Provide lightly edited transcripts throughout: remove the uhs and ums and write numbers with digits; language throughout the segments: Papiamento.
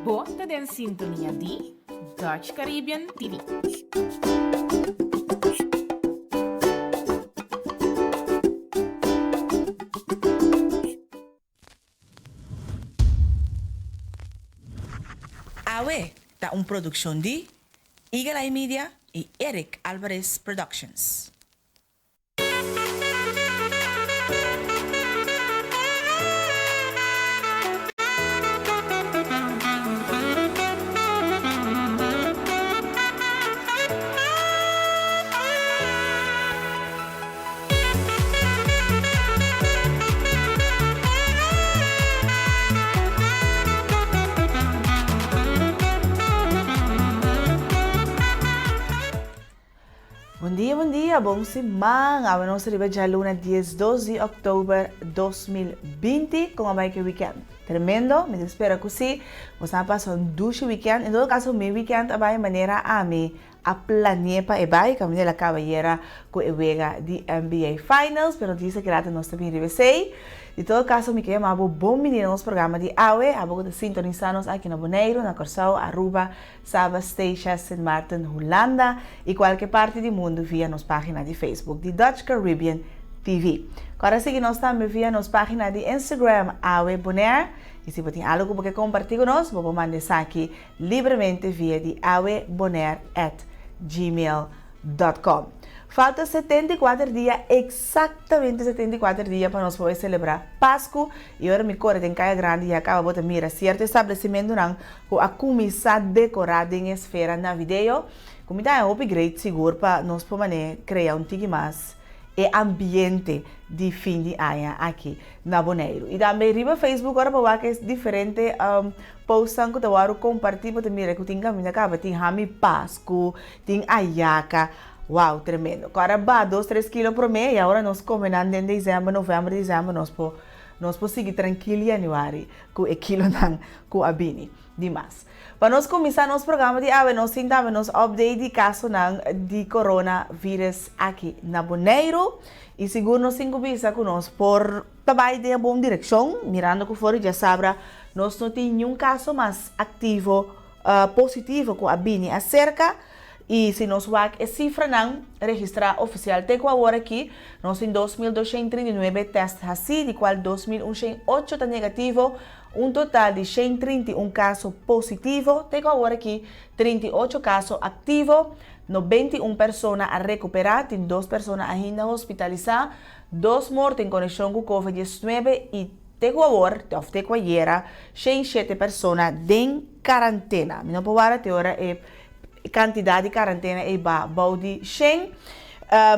Bo ta den sintonia di Dutch Caribbean TV. Awe ta un produccion di Eagle Eye Media y Eric Alvarez Productions. Bon dia, bon dia, bon siman. Awe nos riba djaluna 12 di oktober 2020. Kon a bai ku e weekend? Tremendo, mi ta spera ku si. Bo sa pasa un dushi weekend. En todo kaso mi weekend a bai manera ami A plane'é pa e bai kaminda el a kaba yera ku e wega di NBA Finals, pero disa ki rato nos ta bin riba esei. Di todo kaso mi ke yama bo bon bini na nos programa di awe, abo ku ta sintonisá nos aki na Boneiru, na Kòrsou, Aruba, Saba, Statia, Sint Maarten, Hulanda i kualke parti di mundu via nos página di Facebook di Dutch Caribbean TV. Kòrda sigui nos tambe via nos página di Instagram Awe Bonaire i si bo tin algu ku bo ke kompartí ku nos, bo por manda esaki libremente via di awebonair at gmail dot com. Falta 74 dia, exactamente 74 dia pa nos por bai celebra Pascu y ora mi core den Caya Grandi ya caba bo ta mira cierto establecimentonan cu a cuminsa decora den esfera navideo cu mi ta haña hopi great sigur pa nos por mane crea un tiki mas e ambiente di fin di aña aki na Boneiru. I tambe riba Facebook ora bo wak e diferente postnan ku ta wòrdu kompartí bo ta mira ku tin kaminda kaba tin hami pasku, tin ayaka, wow tremendo. Ku ora ba dos tres kilo promé i awor nos kome nan den desèmber, novèmber, desèmber nos por nos por sigui trankil yanüari ku e kilonan ku a bini di mas. Pa nos kuminsá nos programa di awe nos tin tambe nos update di kasonan di corona virus aki na Boneiru. I sigur nos tin ku bisa ku nos por ta bai den e bon direkshon, mirando ku for di djasabra nos no tin niun kaso mas aktivo positivo ku a bini aserka. I si nos wak e sifranan registrá ofisial te ku awor aki, nos tin 2239 tèst hasí, di kual 2108 ta negativo, un total di 131 kaso positivo, te ku awor aki 38 kaso aktivo. 91 persona a rekuperá, tin dos persona ainda hospitalisá, dos morto en konekshon ku Covid 19 i te ku awor, òf te ku ayera, 107 persona den karantena. Mi no por wara te ora e kantidat di karantena ei ba bou di shen.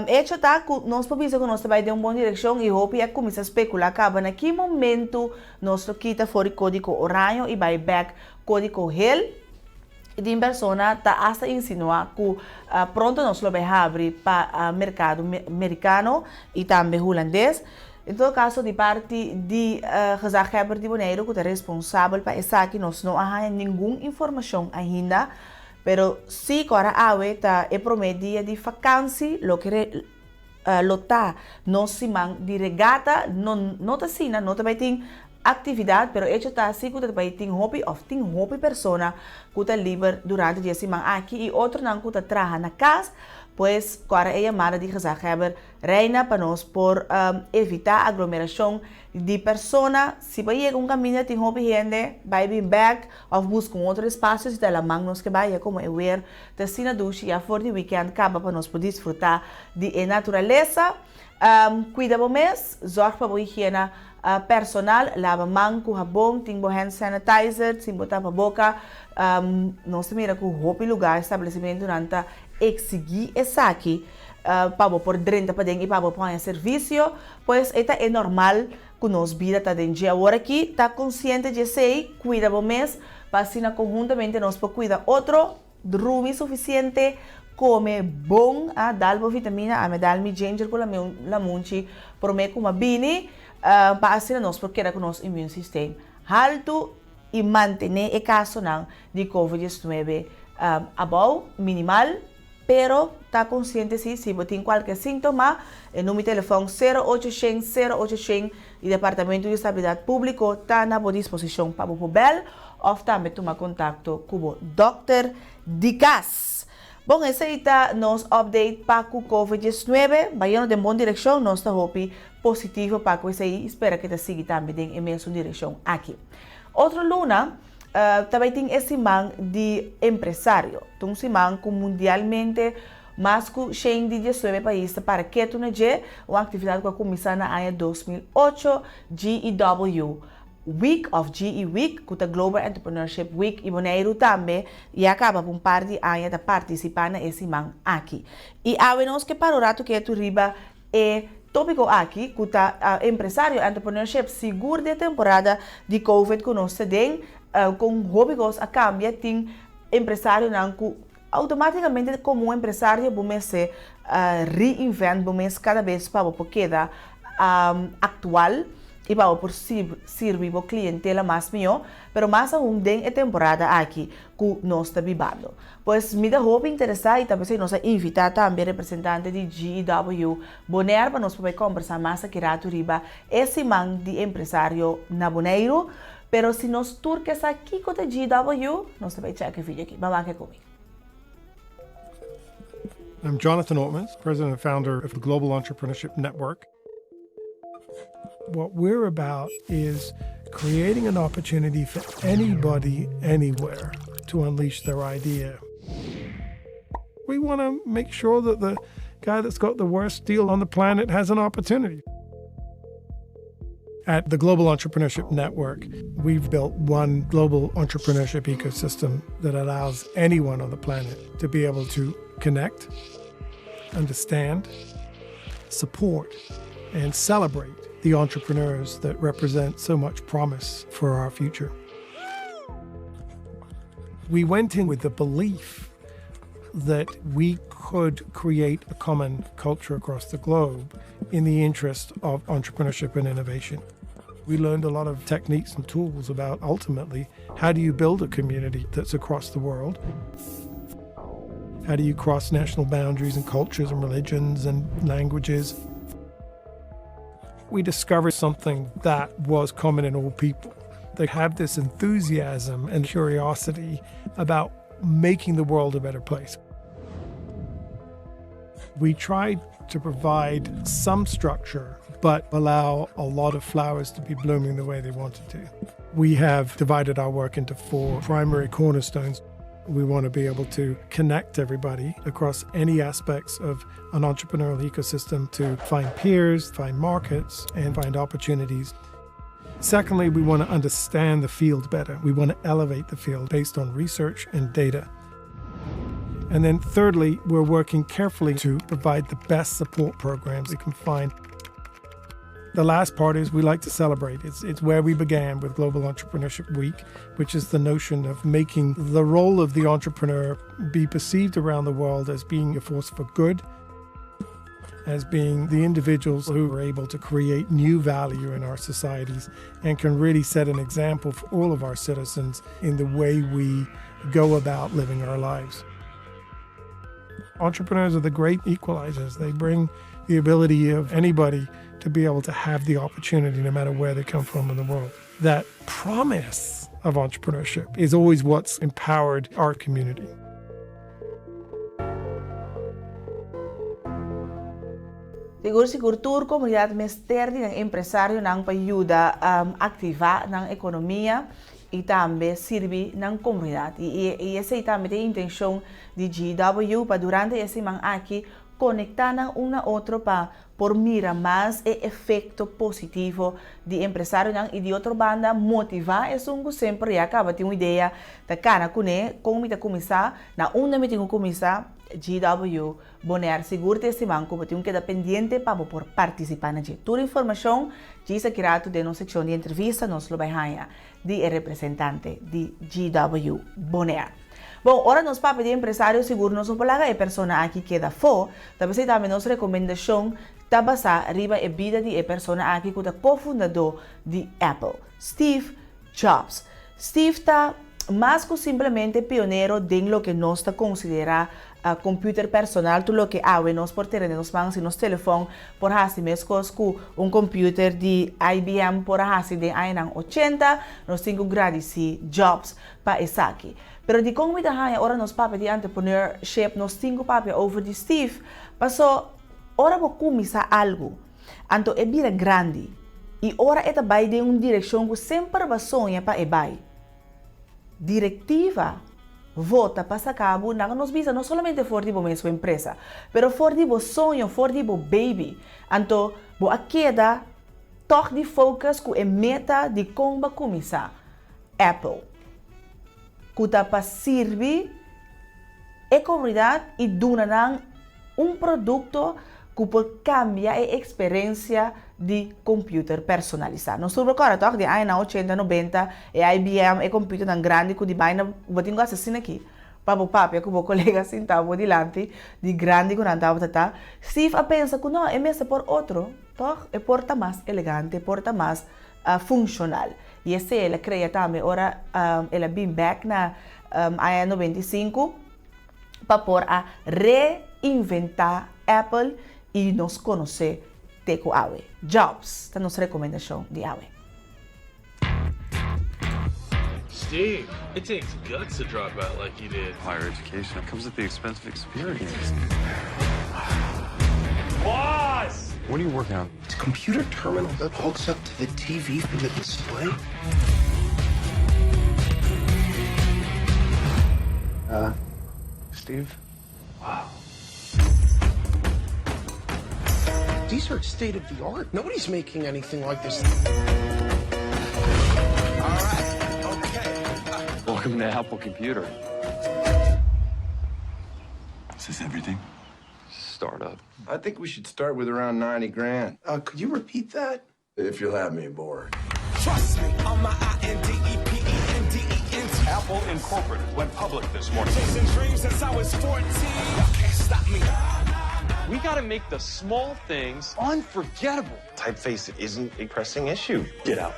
Echo ta ku nos por bisa ku nos ta bai den un bon direkshon i hopi a kuminsá spekulá kaba na ki momentu nos lo kita for di kódigo oraño i bai bèk kódigo hel. I tin persona ta asta insinuá ku pronto nos lo bai habri pa merkado merikano i tambe hulandes. En todo kaso di parti di gezaghebber di Boneiru ku ta responsabel pa esaki nos no a haña ningun informashon ainda, pero si ku ora awe ta e promé dia di fakansi loke lo ta nos siman di regata, no no ta asina, no ta bai tin actividad, pero hecho ta si cu ta bai tin hopi of tin hopi persona cu ta liber durante di e siman aki y otronan cu ta traha na cas, pues cu ara e yamada di gezaghebber Reina pa nos por evita aglomeracion di persona, si bo yega un caminda tin hopi hende, bai bin bek of busca un otro espacio si ta laman nos ke bai ya como e weer ta asina dushi ya for di weekend caba pa nos por disfruta di e naturalesa. Cuida bo mes, zorg pa bo higiena personal, laba man cu habon, tin bo hand sanitizer, sin bo tapa boca. Nos ta mira cu hopi lugar, establecimentonan ta exigi esaki pa bo por drenta paden y pa bo por haña servicio. Pues e ta e normal cu nos bida ta den dje awor aki. Ta consciente dje esey, cuida bo mes pa asina conhuntamente nos por cuida otro. Drumi suficiente, come bon, a dal bo vitamina, a me dal mi ginger cu lamunchi prome cu m'a bini, pa asina nos por keda cu nos immune system haltu y mantene e casonan di covid 19 abou, minimal. Pero ta konsiente si si bo tin kualke síntoma, e number di telefòn sero ocho shen sero ocho shen di Departamento di Salubridat Públiko ta na bo disposishon pa bo por bèl òf tambe tuma kontakto ku bo dòkter di kas. Bon, esei ta nos update pa ku Covid diesnuebe. Bayendo den bon direkshon, nos ta hopi positivo pa ku esei i spera ke ta sigui tambe den e mesun direkshon aki. Otro luna ta bai tin e siman di empresario. Ta un siman ku mundialmente mas ku shen di diesnuebe pais ta para ketu na dje, un aktividat ku a kuminsá na aña 2008, GEW Week òf GE Week, ku ta Global Entrepreneurship Week i Boneiru tambe ya kaba pa un par di aña ta partisipá na e siman aki. I awe nos ke para un ratu ketu riba E tópiko aki ku ta empresario entrepreneurship sigur den temporada di covid ku nos ta den kon hopi kos a kambia tin empresarionan ku outomátikamente komo un empresario bo mester reinvent bo mes kada bes pa bo por keda aktual i pa bo por sirbi bo klientela mas mihó pero mas aun den e temporada aki ku nos ta bibando. Pues mi ta hopi interesá i ta p'esei nos a invitá tambe representante di GEW Bonaire pa nos por bai kòmbersá mas aki ratu riba e siman di empresario na Boneiru. Pero si nos tur ke sa kiko ta GEW, nos ta bai chèk e video aki. Ban wak e ku mi. I'm Jonathan Ortmans, president and founder of the Global Entrepreneurship Network. What we're about is creating an opportunity for anybody, anywhere, to unleash their idea. We want to make sure that the guy that's got the worst deal on the planet has an opportunity. At the Global Entrepreneurship Network, we've built one global entrepreneurship ecosystem that allows anyone on the planet to be able to connect, understand, support, and celebrate the entrepreneurs that represent so much promise for our future. We went in with the belief that we could create a common culture across the globe in the interest of entrepreneurship and innovation. We learned a lot of techniques and tools about ultimately how do you build a community that's across the world? How do you cross national boundaries and cultures and religions and languages? We discovered something that was common in all people. They have this enthusiasm and curiosity about making the world a better place. We tried to provide some structure, but allow a lot of flowers to be blooming the way they wanted to. We have divided our work into four primary cornerstones. We want to be able to connect everybody across any aspects of an entrepreneurial ecosystem to find peers, find markets, and find opportunities. Secondly, we want to understand the field better. We want to elevate the field based on research and data. And then thirdly, we're working carefully to provide the best support programs we can find. The last part is we like to celebrate. It's, it's where we began with Global Entrepreneurship Week, which is the notion of making the role of the entrepreneur be perceived around the world as being a force for good, as being the individuals who are able to create new value in our societies and can really set an example for all of our citizens in the way we go about living our lives. Entrepreneurs are the great equalizers. They bring the ability of anybody to be able to have the opportunity no matter where they come from in the world. That promise of entrepreneurship is always what's empowered our community. Sigur sigur tur komunidat mester di nan empresarionan pa yuda aktivá nan ekonomia i tambe sirbi nan komunidat. I esei tambe ta e intenshon di GW pa durante e siman aki konektá nan un na otro pa por mira mas e efekto positivo di empresarionan i di otro banda motivá esun ku semper ya kaba tin un idea ta kana kuné kon mi ta kuminsá, na unda mi tin ku kuminsá, GW Bonaire sigur ta e siman ku bo tin ku keda pendiente pa bo por partisipá na dje. Tur informashon djis aki ratu den nos sekshon di entrevista nos lo bai haña di e representante di GW Bonaire. Bon, ora nos papia di empresario sigur nos no por laga e persona aki keda afó, ta p'esei tambe nos rekomendashon ta basá riba e bida di e persona aki ku ta kofundadó di Apple, Steve Jobs. Steve ta mas ku simplemente pionero den loke nos ta konsiderá computer personal, tur loke awe nos por tene den nos man, si nos telefon por hasi meskos ku un computer di IBM por a hasi den añanan ochenta, nos tin ku gradisí Jobs pa esaki. Pero dikon mi ta haña ora nos papia di entrepreneurship nos tin ku papia over di Steve? Paso ora bo kuminsá algu, anto e bira grandi i ora e ta bai den un direkshon ku semper bo a soña pa e bai. Direktiva vota pa saka bo, nan nos bisa no solamente for di bo mes empresa, pero for di bo soño, for di bo baby. Anto bo a keda tòg di focus ku e meta di kon bo a kuminsá Apple, ku ta pa sirbi e komunidat i duna nan un produkto ku por kambia e eksperensia di computer personalisá. Nos tur por kòrda tòg den añanan ochenta, nobenta, e IBM, e computernan grandi ku di baina bo tin ku hasi asina aki pa bo papia ku bo kolega sintá bo dilanti di grandi ku nan tabata ta. Steve a pensa ku no, e mester por otro, tòg? E por ta mas elegante, e por ta mas funshonal. I esei el a krea tambe ora el a bin bèk na aña 95 pa por a reinventá Apple i nos konosé te ku awe. Jobs ta nos rekomendashon di awe. Steve, it takes guts to drop out like you did. Higher education comes at the expense of experience. Boss! What are you working on? It's a computer terminal that hooks up to the TV for the display. Steve? Wow. These are state of the art. Nobody's making anything like this. All right. Okay. Welcome to Apple Computer. Is this everything? Startup. I think we should start with around 90 grand. Could you repeat that? If you'll have me aboard. Trust me, I'm a I-N-D-E-P-E-N-D-E-N-T. Apple Incorporated went public this morning. Chasing dreams since I was 14. Y'all can't stop me. We gotta make the small things unforgettable. Typeface isn't a pressing issue. Get out.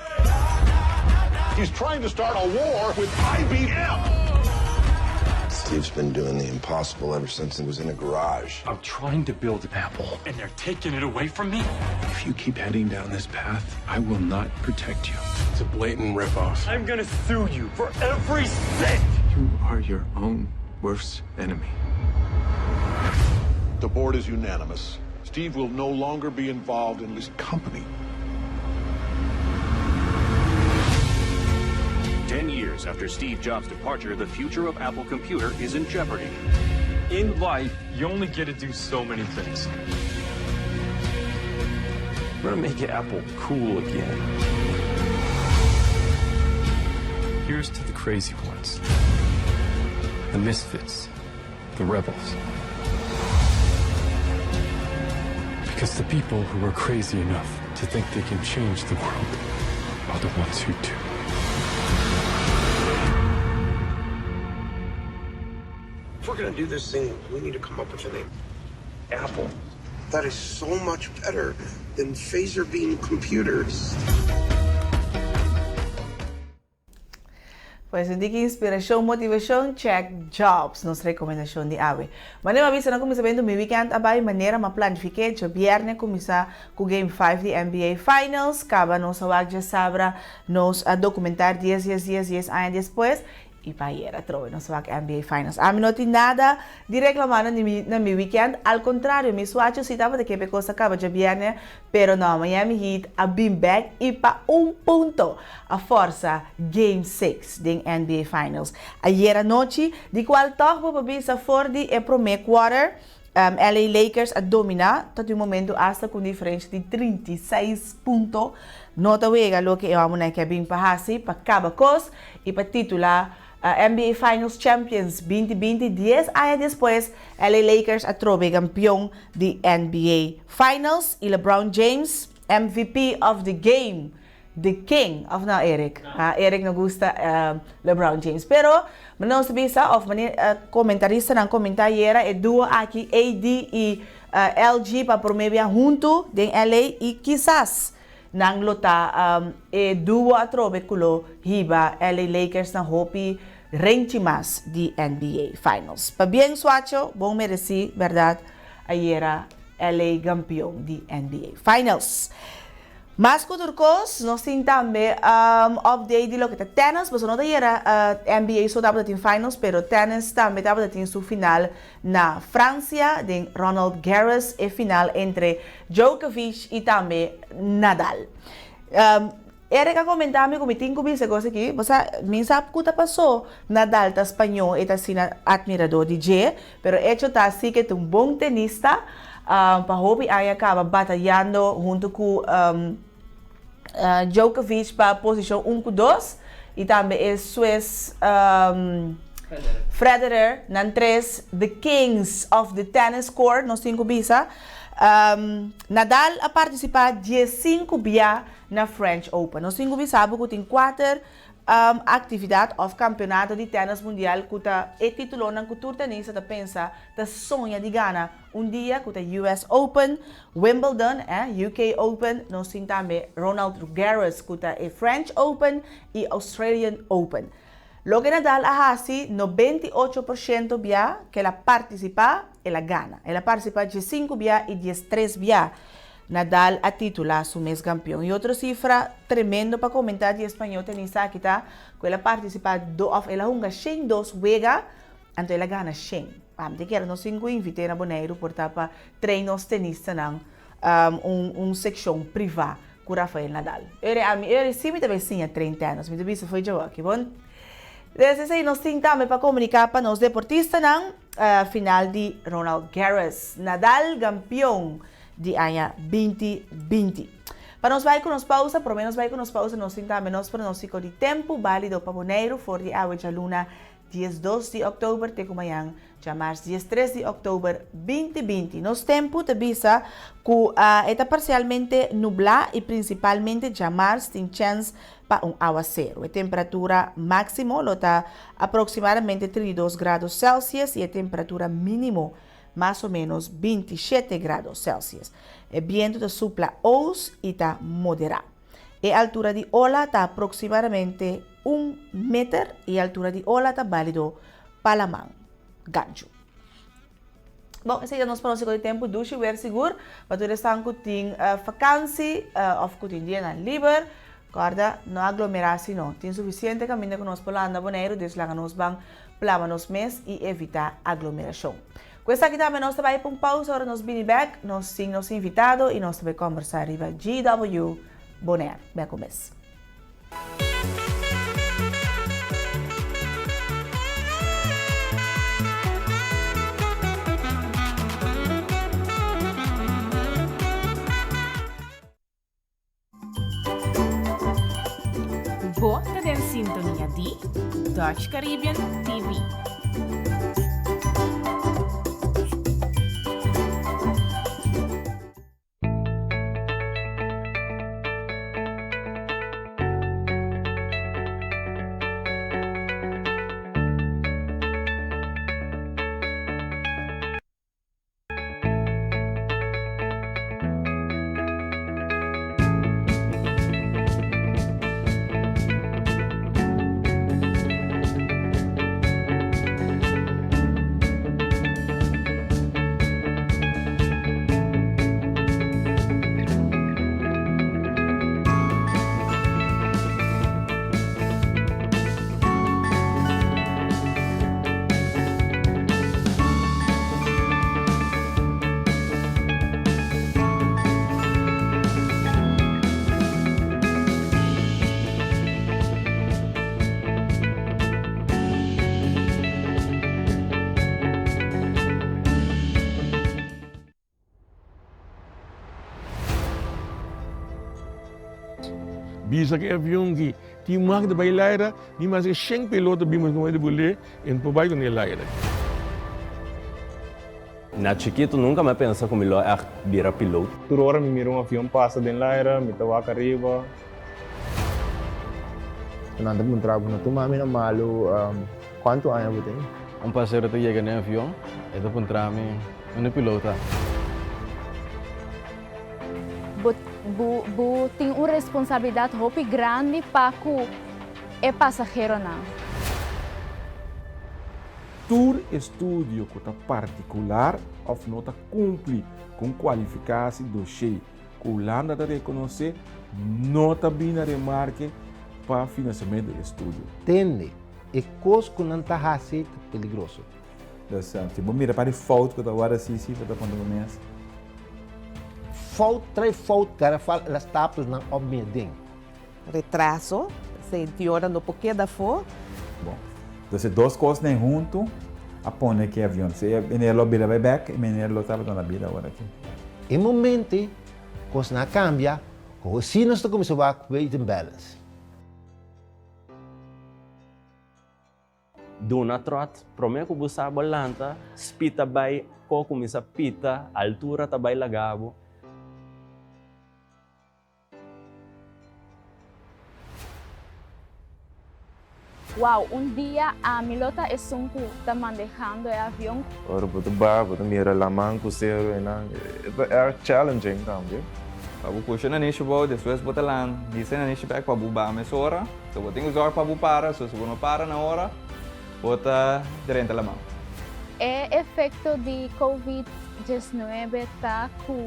He's trying to start a war with IBM. Steve's been doing the impossible ever since he was in a garage. I'm trying to build Apple, and they're taking it away from me? If you keep heading down this path, I will not protect you. It's a blatant ripoff. I'm gonna sue you for every cent! You are your own worst enemy. The board is unanimous. Steve will no longer be involved in this company. 10 years after Steve Jobs' departure, the future of Apple Computer is in jeopardy. In life, you only get to do so many things. We're gonna make Apple cool again. Here's to the crazy ones, the misfits, the rebels. Because the people who are crazy enough to think they can change the world are the ones who do. If we're gonna do this thing, we need to come up with a name. Apple. That is so much better than Phaser Beam Computers. Pues un tiki inspiracion, motivacion, check Jobs, nos recomendacion di awe. Manera m'a bisa na cuminsamentu mi weekend a bay manera m'a planifique, djabierne cuminsa cu game 5 di NBA Finals, caba nos a wak djasabra nos a documentar dies dies dies dies aña despues Y pa ayer atrobe nos wak NBA Finals. Ami no tin nada di reclama na mi na mi weekend, al contrario mi suacho si tabata ke p'e cos a caba djabierne, pero no, Miami Heat a bin bek y pa un punto a forsa Game 6 den NBA Finals ayer anochi, di cual tog bo por bisa for di e prome quarter LA Lakers a domina tot un momento hasta cu un diferencia di 36 punto. No ta wega loke e homonan ke a bin pa haci pa caba cos y pa titula NBA Finals Champions 2020. Dies aña despues LA Lakers a trobe campeon di NBA Finals y LeBron James MVP of the game. The King, of no Eric? Ha, Eric no gusta LeBron James. Pero, nos ta bisa, of mane comentaristanan comenta ayera, e duo aki, AD y LG, pa prome bia hunto den LA y kisas nan lo ta e duo atrobe cu lo hiba LA Lakers na hopi. Renchi mas di NBA Finals. Pabien Suacho, bon mereci berdad ayera LA gampeon di NBA Finals. Mas cu tur cos, nos tin tambe update di loke ta tennis, pasobra no ta ayera NBA so tabata tin finals, pero tennis tambe tabata tin su final na Francia den Ronald Garros, e final entre Djokovic y tambe Nadal. Eric a comenta mi cu mi tin cu bisa e cos aki, bo sa, mi sa cu ta paso Nadal ta spañó, e ta asina admirador di dje, pero hecho ta si cu e ta un bon tenista, pa hopi aña caba batayando hunto cu Djokovic pa posicion un cu dos, y tambe e Swiss Federer, nan tres the kings of the tennis court nos tin cu bisa. Nadal a participa diescinco bia Na French Open. Nos tin ku bisa bo ku tin kuater aktividat òf kampionato di tènis mundial ku ta e titulonan ku tur tenista ta pensa ta soña di gana un dia ku ta US Open, Wimbledon, UK Open, nos tin tambe Ronald Garros ku ta e French Open i Australian Open. Loke Nadal a hasi 98% bia ku el a partisipá el a gana. El a partisipá diesinku bia i diestres bia Nadal a titulá su mes kampion. I otro sifra tremendo pa komentá di e spañó tenista aki ta ku el a partisipá do òf el a hunga 102 wega, anto el a gana shen. Ami ta kere nos tin ku invit'é na Boneiru por ta pa train nos tenistanan un un sekshon privá ku Rafael Nadal. Ere ami ere si mi ta bai siña train tènis, mi ta bisa fo'i djawoki. Bon, desde esei nos tin tambe pa komuniká pa nos deportistanan final di Ronald Garros. Nadal gampion di aña 2020. Pa nos bai ku nos pausa, promé nos bai ku nos pausa nos tin tambe nos pronóstiko di tempu bálido pa Boneiru for di awe djaluna 12 di òktober te ku mañan djamars 13 di òktober 2020. Nos tempu ta bisa ku e ta parsialmente nublá i prinsipalmente djamars tin chèns pa un awaseru. E temperatura máksimo lo ta aproksimadamente 32 grado Celsius i e temperatura mínimo mas o ménos 27 grado Celsius. E bientu ta supla oos i ta moderá. E altura di ola ta aproksimadamente un meter i e altura di ola ta bálido pa laman ganchu. Bon, esei ta nos pronóstiko di tempu dushi wer sigur pa tur esnan ku tin fakansi òf ku tin dianan liber. Kòrda, no aglomerá sino tin sufisiente kaminda ku nos por landa Boneiru, dus laga nos ban plama nos mes i evitá aglomerashon. Ku esaki tambe nos ta bai pa un pausa ora nos bini bèk, nos tin nos invitado i nos ta bai kòmbersá riba GW Bonaire. Bèk un bes. Bo ta den sintonia di Dutch Caribbean TV. Bisa ku e avion ki tin mak di bai laira, ni mas e shen piloto bin mas noe di bul'é, e no por bai ku ne laira. Na chikitu nunka mi a pensa ku mi lo ègt bira piloot. Tur ora mi mira un avion pasa den laira, mi ta wak ariba. Nan ta puntra bo, no tuma mi na malu, kuantu aña bo tin? Un pasero ta yega den avion, e ta puntra mi, Unda e piloot ta? Bo bo bo tin un responsabilidat hopi grandi pa ku e pasaheronan. Tur estudio ku ta partikular òf no ta kumpli ku un kualifikasi doshé ku Hulanda ta rekonosé no ta bini na remarke pa finansiamentu di estudio. Tende, e kos ku nan ta hasi ta peligroso. Dus si bo mira pa di fout ku ta wòrdu hasi si bo ta konta bo mes. Fout trai fout garafal el a stapel nan op mi den. Retraso, senti ora no por keda afó. Bon, dus e dos kosnan huntu a pone ku e avion. Si e meneer lo bira bai bèk, e meneer lo tabata na bida awor aki. E momento ei, kosnan a kambia, ku asina nos ta kuminsá wak weight and balance. Duna trot, promé ku bo sa bo lanta, speed ta bai, ko kuminsá pita, altura ta bai laga bo. Wow, un dia ami lo ta esun ku ta mandehando e avion. Ora bo ta bai, bo ta mira laman ku seru einan. E ta erg challenging tambe. Pa bo pusha nanishi bou, despues bo ta lan hisa e nanishi bek pa bo baha mesora. So bo tin ku zorg pa bo para, so si bo no para na ora, bo ta drenta laman. E efekto di Covid 19 ta ku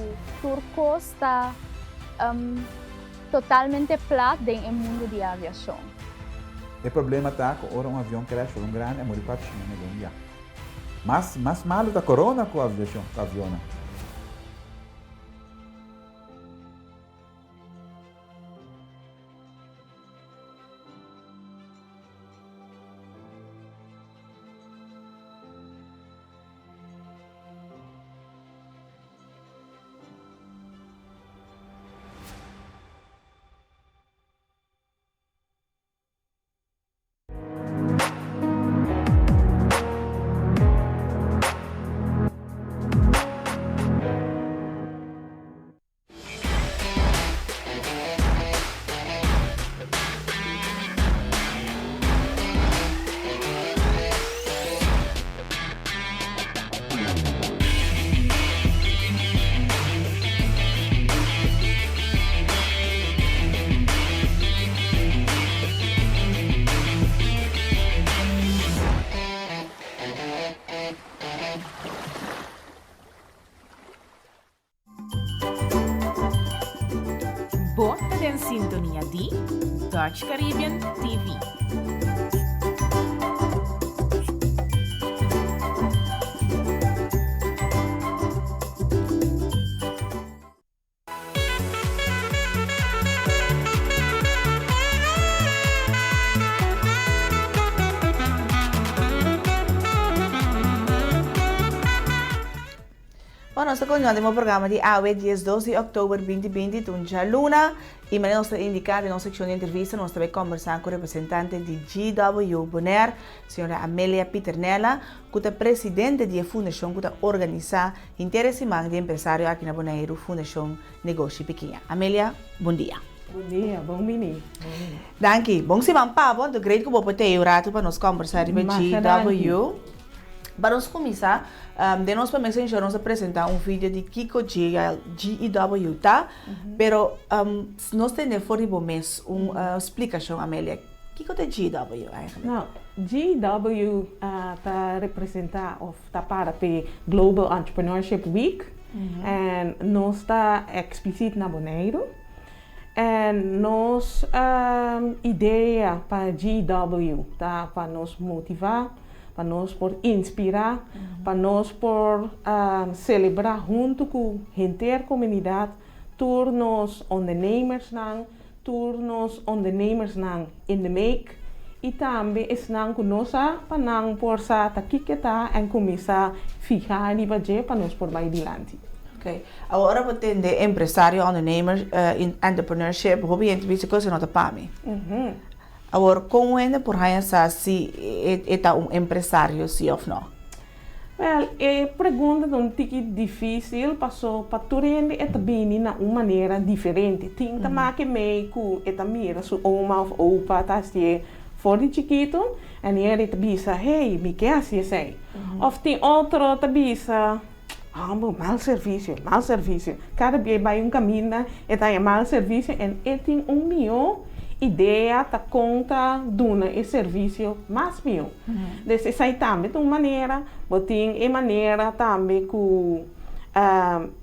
tur kos ta totalmente plat den e mundu di aviashon. E problema ta ku ora un avion crash for un grandi a muri 400 hende den dia. Mas mas malu ta corona ku aviashon ku avionnan. Bo ta den sintonia di Dutch Caribbean TV. Bon, nos ta continua den bo programa di awe, 12 di oktober 2020, ta un djaluna, y manera nos ta indica den nos seccion di entrevista, nos ta bay combersa cu representante di GW Bonaire, señora Amelia Pieternella, cu ta presidente di e fundacion cu ta organisa henter e siman di empresario aki na Boneiru, Fundacion Negoshi Pikiña. Amelia, bon dia. Bon dia, bon bini. Danki. Bon siman pa bo, anto great cu bo por tei un rato pa nos combersa riba GW. Pa nos cuminsa, den nos prome sesion nos a presenta un video di kico GEW ta, pero nos tende for di bo mes un splicacion, Amelia. Kiko ta GW eigenlijk? Nou, GW ta representa of ta para p'e Global Entrepreneurship Week en nos ta expliciet na Boneiru. En nos idea pa GW ta pa nos motiva, pa nos por inspira, pa nos por celebra hunto cu henter comunidad tur nos ondernemersnan, Tur nos ondernemersnan in the make y tambe esnan cu no sa pa nan por sa ta kiko ta en cuminsa fiha riba dje pa nos por bay dilanti. Ok. Awor ora bo tende empresario, ondernemer, entrepreneurship, hopi hende bisa cu esei no ta pa mi. Awor con un hende por haña sa si e ta un empresario si of no? Wèl, e pregunta ta un tiki difísil paso pa tur hende e ta bini na un manera diferente. Tin ta make mei ku e ta mira su oma òf opa ta hasié for di chikitu en e ta bisa, hey, mi ke hasi esei. Òf tin otro ta bisa, Hòmber, mal servisio, mal servisio. Kada bia e bai un kaminda e ta haña mal servisio en e tin un mihó. idea ta kon ta duna e servisio mas mihó. Dus esei tambe ta un manera. Bo tin e manera tambe ku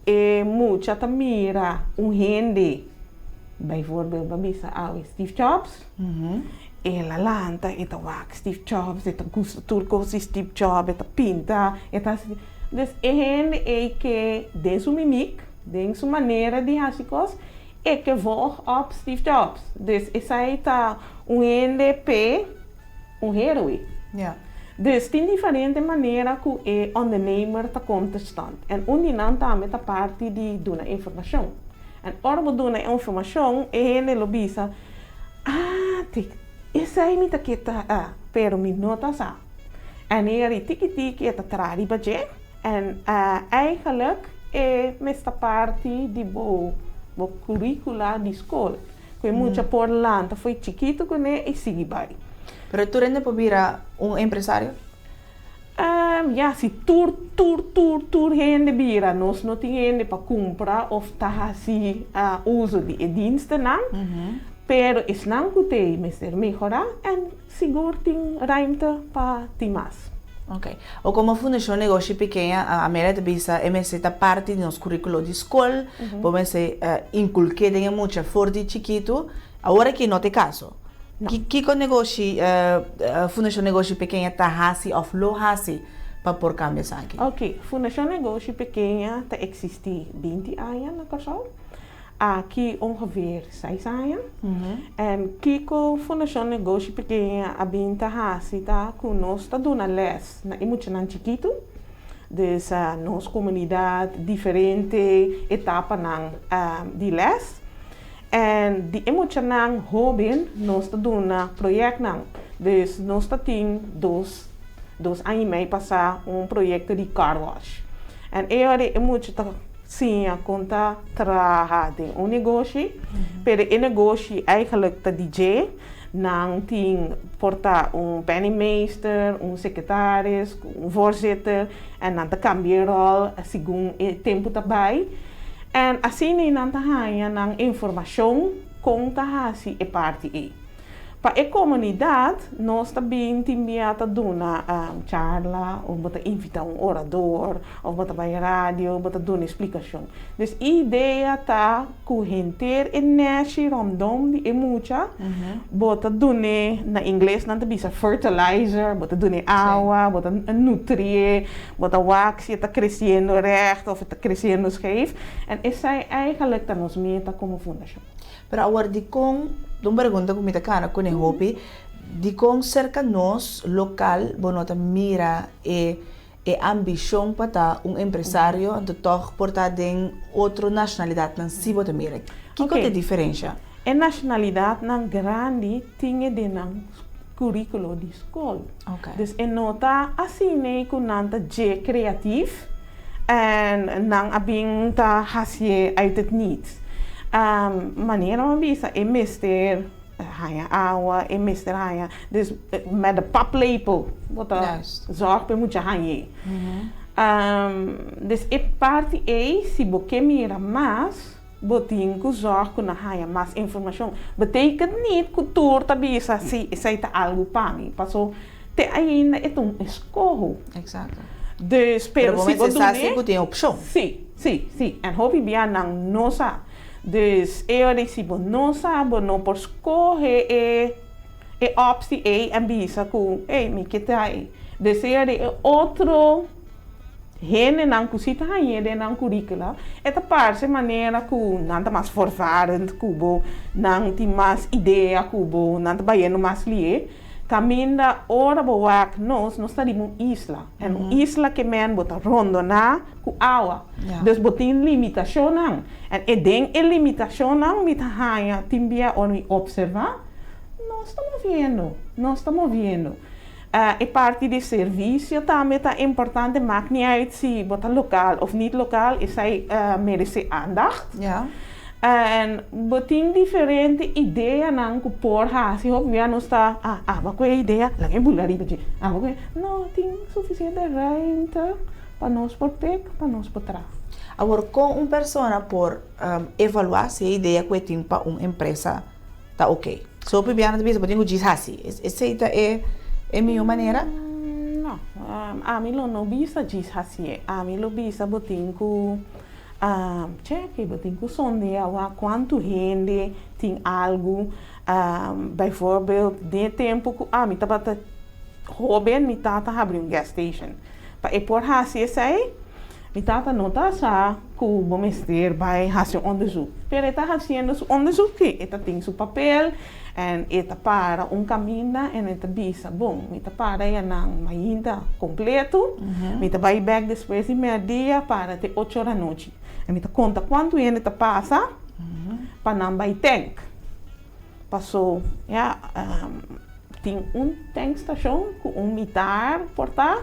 e mucha ta mira un hende, bijvoorbeeld bo bisa awe Steve Jobs, el a lanta e ta wak Steve Jobs, e ta gusta tur kos di Steve Jobs, e ta pinta, e ta hasi. Dus e hende ei ke den su mimiek, den su manera di hasi kos, E ke volg op Steve Jobs. Dus esei ta un hende p'e un héroe. Dus tin diferente manera ku e ondernemer ta kom te stand. En un di nan tambe ta parti di duna informashon. En ora bo duna e informashon, e hende lo bisa, Ah, te esei mi ta ke ta, pero mi no ta sa. En e ri tiki tiki e ta traha riba dje. En eigenlijk e mester parti di bo bo curicula di school. Cu e mucha por lanta fo'i chikito cune y sigui bay. Pero tur hende por bira un empresario? Ya, si tur tur tur tur hende bira, nos no tin hende pa cumpra of ta haci uso di e dienstennan. Pero esnan cu t'ey mester mehora en Sigur tin ruimte pa tin mas. Ok. O komo Fundashon Negoshi Pekeña, Amelia ta bisa e mester ta parti di nos kurikulo di skol, bo mester inkulk'é den e mucha for di chikitu. Awor aki no ta e kaso. Kiko negoshi Fundashon Negoshi Pekeña ta hasi òf lo hasi pa por kambia esaki? Ok. Fundashon Negoshi Pekeña ta eksistí binti aña na Kòrsou. Aki ongeveer seis aña. En kiko Fundashon Negoshi Pekeña a bin ta hasi ta ku nos ta duna lès na e muchanan chikitu. Dus nos komunidat diferente etapanan di lès. En di e muchanan hóben nos ta duna proyektnan. Dus nos ta tin dos dos aña i mei pasá un proyekto di car wash. En e ora e mucha ta siña kon ta traha den un negoshi, pero e negoshi eigenlijk ta di dje. Nan tin por ta un penningmeester, un secretaris, un voorzitter en nan ta kambia e ròl segun e tempu ta bai. En asina nan ta haña nan informashon kon ta hasi e parti ei. Pa e komunidat nos ta bin tin bia ta duna charla of bo ta invita un orador of bo ta bai radio bo ta duna e splikashon. Dus e idea ta ku henter e nèshi rondom di e mucha bo ta dun'é, na ingles nan ta bisa fertilizer, bo ta dun'é awa, bo ta nutrié, bo ta wak si e ta kresiendo règt of e ta kresiendo scheef. En esei eigenlijk ta nos meta komo fundashon. Pero awor dikon, ta un pregunta ku mi ta kana kuné hopi, dikon serka nos lokal bo no ta mira e e ambishon pa ta un empresario anto tòg por ta den otro nashonalidatnan si bo ta mira? Kiko ta e diferensha? E nashonalidatnan grandi tin e den nan kurikulo di skol. Dus e no ta asina ku nan ta dje kreatif en nan a bin ta hasié uit het niets. Manera mi a bisa e mester haña awa, e mester haña, dus met de paplepel bo ta zòrg pa e mucha hañ'é. Dus e parti ei si bo ke mira mas Bo tin ku zòrg ku nan haña mas informashon. Betekent nit ku tur ta bisa si esei ta algu pa mi, paso te ainda e ta un eskoho. Exacto. Dus, pero Pero bo si bo mester sa dun'é. si ku tin opshon. Si, si, si. En hopi bia nan no sa. Dus e ora ei si bo no sa, bo no por skohe e e opsi ei en bisa ku, ey, mi ke ta ei. Dus e ora ei e otro. Hendenan ku si ta hañ'é den nan kuríkula, e ta parse manera ku nan ta mas voorvarend ku bo, nan tin mas idea ku bo, nan ta bayendo mas lié. Kaminda ora bo wak nos, nos ta riba un isla. En un isla ke men bo ta rondoná ku awa. Dus bo tin limitashonnan. En e den e limitashonnan mi ta haña tin bia ora mi opservá, nos ta moviendo, nos ta moviendo. E parti di servisio tambe ta importante, maakt niet uit si bo ta lokal of niet lokal, esei merese aandacht. En bo tin diferente ideanan ku por hasi, hopi bia nos ta, ah, aba ku e idea, laga e bula riba dje, aba ku e, no, tin sufisiente ruimte pa nos por pek, pa nos por traha. Awor, kon un persona por evaluá si e idea ku e tin pa un empresa ta oké? So hopi biaha nan ta bisa bo tin ku djis hasi. Esei ta e e mihó manera? No, ami lo no bisa djis hasié. Ami lo bisa bo tin ku cheke, bo tin ku sondea wak kuantu hende tin algu. Bijvoorbeeld den e tempu ku ami tabata hóben mi tata habri un gas station. Pa e por hasi esei, mi tata no ta sa ku bo mester bai hasi un onderzoek. Pero e ta hasiendo su onderzoek ki e ta tin su papel en e ta para un kaminda en e ta bisa, bon, mi ta para yanan mainta kompleto, mi ta bai bèk despues di mèrdia para te ocho ora anochi. En mi ta konta kuantu hende ta pasa pa nan bai tènk. Paso, ya, tin un tankstation ku un mitar por ta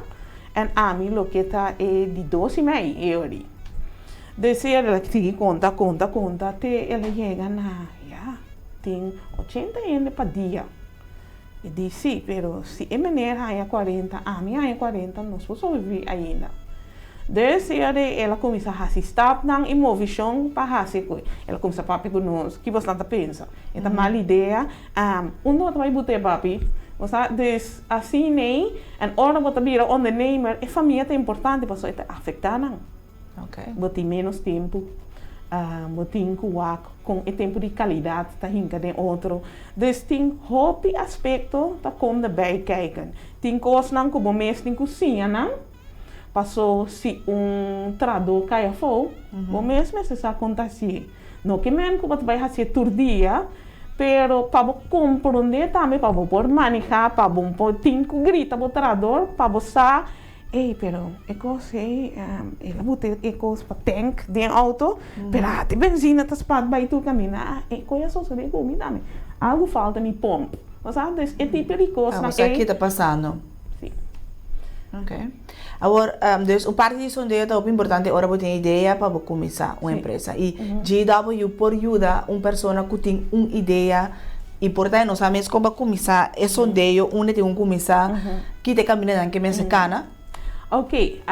en ami loke ta e di dos i mei e ori. Dus el a sigui konta, konta, konta te el a yega na, ya, tin ochenta hende pa dia. E di si, pero si e meneer haña kuarenta, ami haña kuarenta, nos por sobreviví ainda. Dus e ora el a kuminsá hasi stapnan i movishon pa hasi ku el a kuminsá papia ku nos, ki bosnan ta pensa? E ta mal idea? Unda bo ta bai but'é papi? Bo sa? Dus asin'ei, en ora bo ta bira ondernemer, e famia ta importante pasobra e ta afektá nan. Bo tin ménos tempu, bo tin ku wak kon e tempu di kalidat ta hinka den otro. Dus tin hopi aspekto ta kom erbij kijken. Tin kosnan ku bo mes tin ku siña nan, paso si un trahadó kai afó, bo mes mester sa kon ta hasié. No ke men ku bo ta bai hasié tur dia, pero pa bo komprondé tambe, pa bo por manehá, pa bo por tin ku grita bo trahador, pa bo sa Ey, pero e kos ey, el a buta e kos pa tank den auto, pero ata e benzina ta spat bai tur kaminda. E kos a sosode ku mi tambe. Algu falta mi pomp. Bo sa, dus e tipo di kosnan ey. Abo sa ki ta pasando. Si. Ok. Awor, dus un parti di sondeo ta hopi importante ora bo tin idea pa bo kuminsá un empresa. I GW por yuda un persona ku tin un idea i por ta e no sa mes kon pa kuminsá e sondeo, unda tin ku kuminsá. Ki ta e kamindanan ke mester kana? Ok,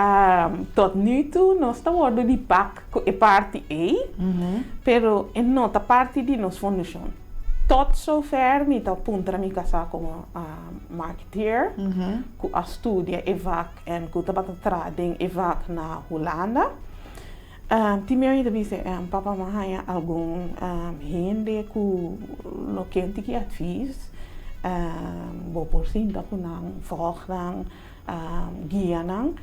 tot nu toe nos ta wordo di pak ku e parti ei, pero e no ta parti di nos fundashon. Tot zover mi ta puntra mi kasá komo marketeer ku a studia e vak en ku tabata traha den e vak na Hulanda. Tin mi a bisa papa mi a haña algun hende ku lo ken tiki advis, bo por sinta ku nan, vòg nan, guia nan.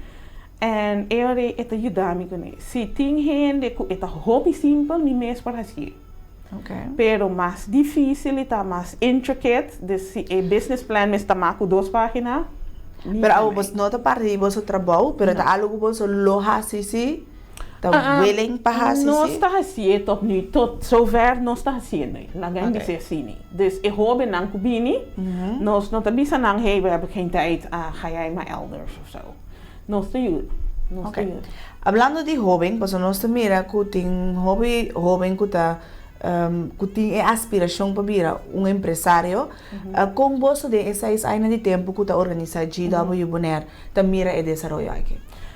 En e ora e ta yuda mi kuné. Si tin hende ku e ta hopi simpel mi mes por hasié. Pero mas difísil e ta mas intricate, dus si e business plan mes ta mas ku dos página, mi Pero abo tambe. bos no ta parti di boso trabou, pero ta algu ku boso lo hasi si, ta willing pa hasi Nos si? ta hasié tot nu, tot zover nos ta hasié nu, laga mi bisa asina. Dus e hóbennan ku bini, nos no ta bisa nan, hey, we hebben geen tijd, ga jij maar elders of zo. Nos ta yuda, nos ta yuda. Hablando di hoben, pasobra nos ta mira ku tin hopi hoben ku ta ku tin e aspirashon pa bira un empresario. Kon boso den e seis añanan di tempu ku ta organisá GW Bonaire ta mira e desaroyo aki?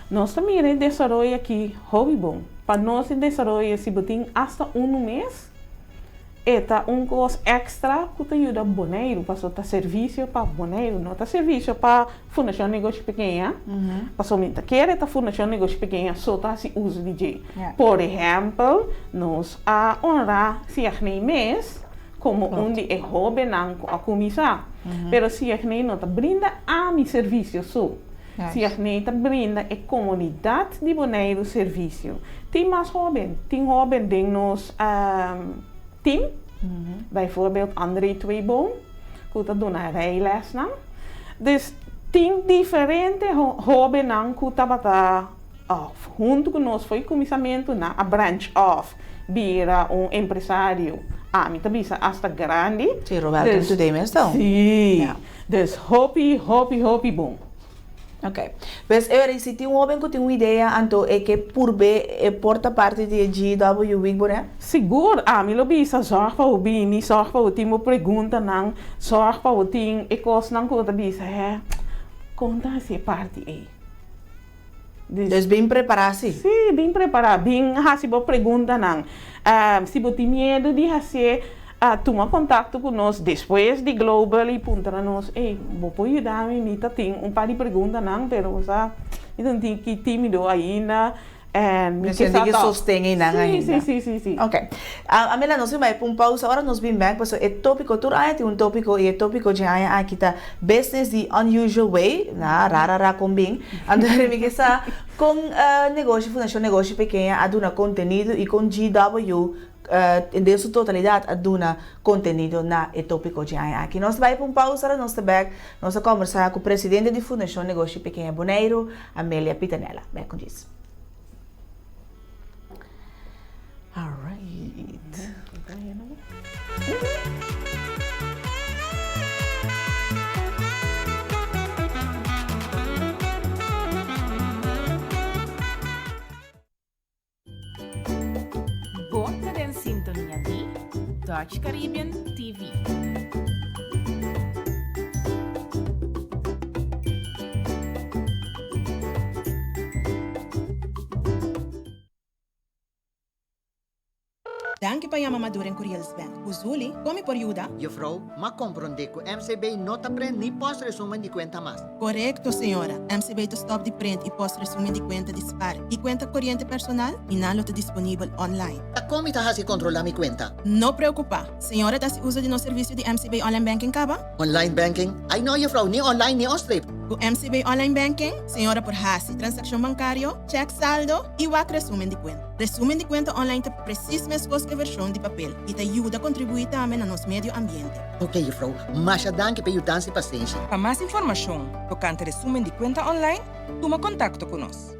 Nos ta mira e desaroyo aki hopi bon. Pa nos e desaroyo si bo tin asta unu mes, E ta un kos èkstra ku ta yuda Boneiru, pasobra ta servisio pa Boneiru, no ta servisio pa Fundashon Negoshi Pekeña, pasobra mi ta kere ta Fundashon Negoshi Pekeña so ta hasi uso di dje. Por ehèmpel, nos a honrá Siagney mes komo un di e hóbennan ku a kuminsá, pero Siagney no ta brinda ami servisio so, Siagney ta brinda e komunidat di Boneiru servisio. Tin mas hóben, tin hóben den nos tim, bijvoorbeeld André Tweeboom, ku ta duna rijlesnan. Dus tin diferente hóbennan ku tabata òf huntu ku nos for e kuminsamentu, nan a branch off bira un empresario, ami ta bisa asta grandi. Sí, Roberto en Today mes ta un. Sí. Dus hopi, hopi, hopi bon. Ok. Pues e ora si tin un hoben ku tin un idea anto e ke purb'é e por ta parti di e GW Week Bonaire? Sigur, ami lo bisa zorg pa bo bini, zorg pa bo tin bo preguntanan, zorg pa bo tin e kosnan ku bo ta bisa hè, kon ta hasi e parti ei? Dus bin prepará si. Sí, bin prepará, bin hasi bo preguntanan. Si bo tin miedu di hasié. a tuma kontakto ku nos despues di Global i puntra nos, Ey, bo por yuda mi? Mi ta tin un par di preguntanan, pero bo sa, mi ta un tiki tímido ainda en mi Mi ke sinti sa ki tòg. sosten einan Sí, ainda. sí, sí, sí, sí. Ok. Amela, nos bin bai pa un pausa. Ora nos bin bèk, pasobra e tópiko, tur aña tin un tópiko i e tópiko dje aña aki ta Business the Unusual Way, na ra ra ra kon bin. Anto mi ke sa kon negoshi, Fundashon Negoshi Pekeña a duna kontenido i kon GW den su totalidat a duna kontenido na e tópiko dje aña aki. Nos ta bai pa un pausa, ora nos ta bèk nos ta kòmbersá ku presidente di Fundashon Negoshi Pekeña Boneiru, Amelia Pitanella. Bèk ku djis. Alright. Bo ta den sintonia di Dutch Caribbean TV. Danki pa yama Maduren Curiels Bank. Uzuli, kon mi por yuda? Juffrouw, m'a komprondé ku MCB no ta prent ni post resumen di kuenta mas. Korekto, señora. MCB ta stòp di prent i post resumen di kuenta di spar i kuenta koriente personal i nan lo ta disponibel online. Ta kon mi ta hasi kontrolá mi kuenta? No preokupá. Señora ta hasi uso di nos servisio di MCB Online Banking kaba? Online banking? Ai no, juffrouw, ni online ni onstreep. Ku MCB Online Banking, señora por hasi transakshon bankario, chèk saldo i wak resumen di kuenta. Resumen di kuenta online ta presis meskos ku e vershon di papel i ta yuda kontribuí tambe na nos medio ambiente. Ok, juffrouw, masha danki pa e yudansa i pasenshi. Pa mas informashon tokante resumen di kuenta online, tuma kontakto ku nos.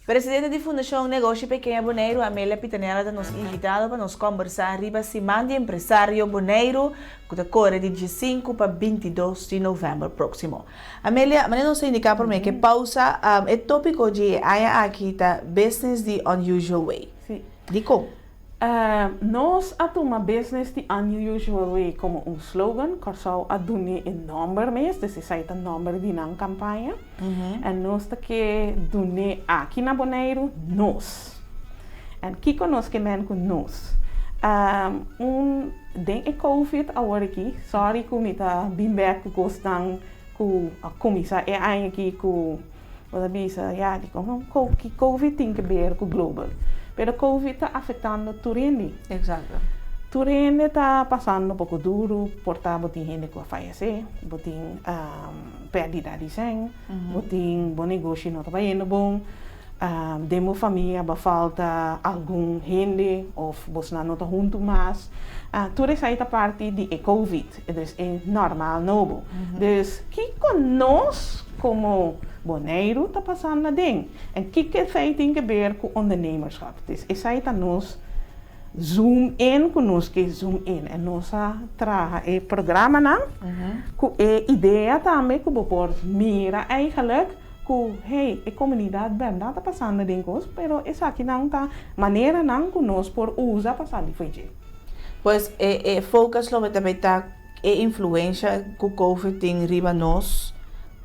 Presidente di Fundashon Negoshi Pekeño Boneiru, Amelia Pitanella ta nos invitado pa nos kombersá riba Siman di Empresario Boneiru ku ta kore di diesinku pa bintidos di novèmber próksimo. Amelia, manera nos a indiká promé ku e pausa, e tópiko di e aña aki ta Business the Unusual Way. Dikon? Nos a tuma Business the Unusual Way komo un slogan. Kòrsou a dun'é e nòmber mes, dus esei ta nòmber di nan kampaña. En nos ta ke dun'é aki na Boneiru nos. En kiko nos ke men ku nos? Un den e covid awor aki, sorry ku mi ta bin bek ku kosnan ku a kuminsá e aña aki ku bo ta bisa ya dikon ki covid tin ke ber ku global. Pero covid ta afektando tur hende. Exacto. Tur hende ta pasando poko duru, por ta bo tin hende ku a fayesé, bo tin pèrdida di sèn, bo tin bo negoshi no ta bayendo bon, den bo famia bo falta algun hende òf bosnan no ta huntu mas. Tur esei ta parti di e covid, dus e normal nobo. Dus kiko nos komo Boneiru ta pasando aden en kiko esei tin ke ber ku ondernemerschap? Dus esei ta nos Zoom in ku nos ke zoom in en nos a traha e programanan ku e idea tambe ku bo por mira eigenlijk ku hey e komunidat bèrdat ta pasando den kos pero esakinan ta maneranan ku nos por usa pa sali fo'i dje. Pues e focus lo mester ta e influensha ku covid tin riba nos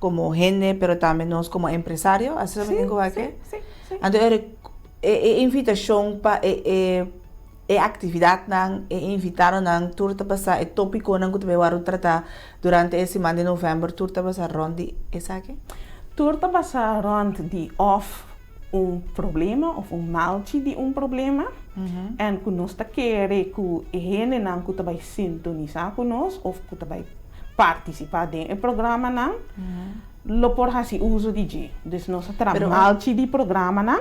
komo hende pero tambe nos komo empresario asina mi tin ku wak? Si, si, si. Anto e E invitashon pa e e E aktividatnan, e invitadonan, tur ta basá, e tópikonan ku ta bai wòrdu tratá durante e siman di novèmber, tur ta basá rònt di esaki? Tur ta basá rònt di òf un problema òf un malchi di un problema, en ku nos ta kere ku e hendenan ku ta bai sintonisá ku nos òf ku ta bai partisipá den e programanan lo por hasi uso di dje. Dus nos a traha malchi di programanan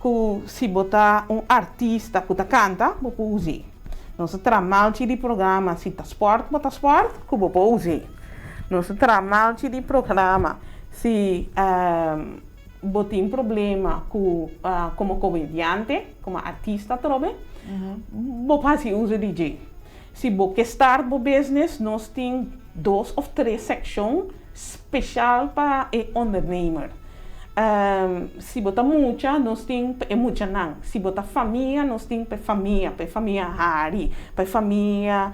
ku si bo ta un artista ku ta kanta, bo por us'é. Nos a traha malchi di programa si ta spòrt bo ta spòrt, ku bo por us'é. Nos a traha malchi di programa si bo tin problema ku komo komediante, komo artista atrobe, bo por hasi uso di dje. Si bo ke start bo business, nos tin dos of tres sekshon speshal pa e ondernemer. Si bo ta mucha, nos tin pa e muchanan. Si bo ta famia, nos tin pa e famia, pa e famia hari, pa e famia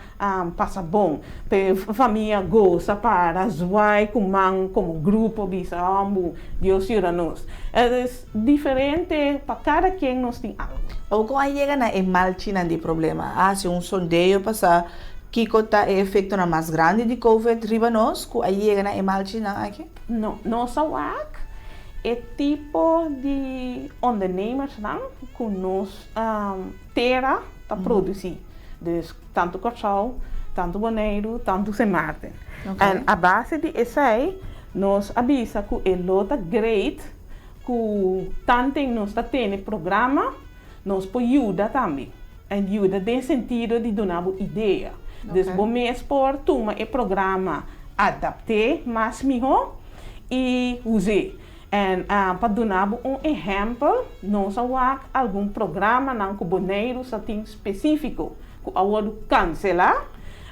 pasa bon, pa e famia gosa, para, zwai ku man komo grupo, bisa, Hombu, Dios yuda nos. Dus diferente, pa kada ken nos tin algu. Awor kon a yega na e malchinan di problema? A hasi un sondeo pa sa kiko ta e efektonan mas grandi di covid riba nos ku a yega na e malchinan aki? No, nos a wak e tipo di ondernemersnan ku nos tera ta produsí. Dus tantu Kòrsou, tantu Boneiru, tantu Sint Maarten. En a base di esei nos a bisa ku e lo ta great ku tanten nos ta tene programa nos por yuda tambe. En yuda den sentido di duna bo idea. Dus bo mes por tuma e programa adapt'é mas mihó i us'é. En pa duna bo un ehèmpel, nos a wak algun programanan ku Boneiru sa tin spesífiko ku a wòrdu kanselá,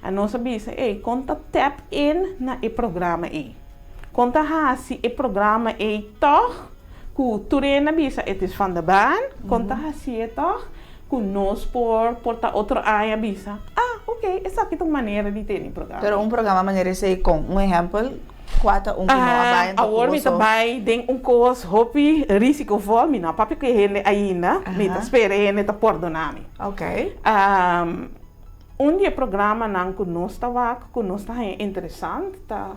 en nos a bisa, ey, kon ta tap in na e programa ey? Kon ta hasi e programa ey tòg ku tur hende a bisa het is van de baan, kon ta hasié tòg ku nos por por ta otro aña bisa, ah, oké, esaki ta un manera di tene programa. Pero un programa manera esei kon? Un ehèmpel, kua ta un ku no a bai anto ku Awor mi ta boso. bai den un kos hopi risikovol, mi no a papia ku e hende ainda, mi ta spera e hende ta pordona mi. Oké. Un di e programanan ku nos ta wak ku nos ta haña interesant ta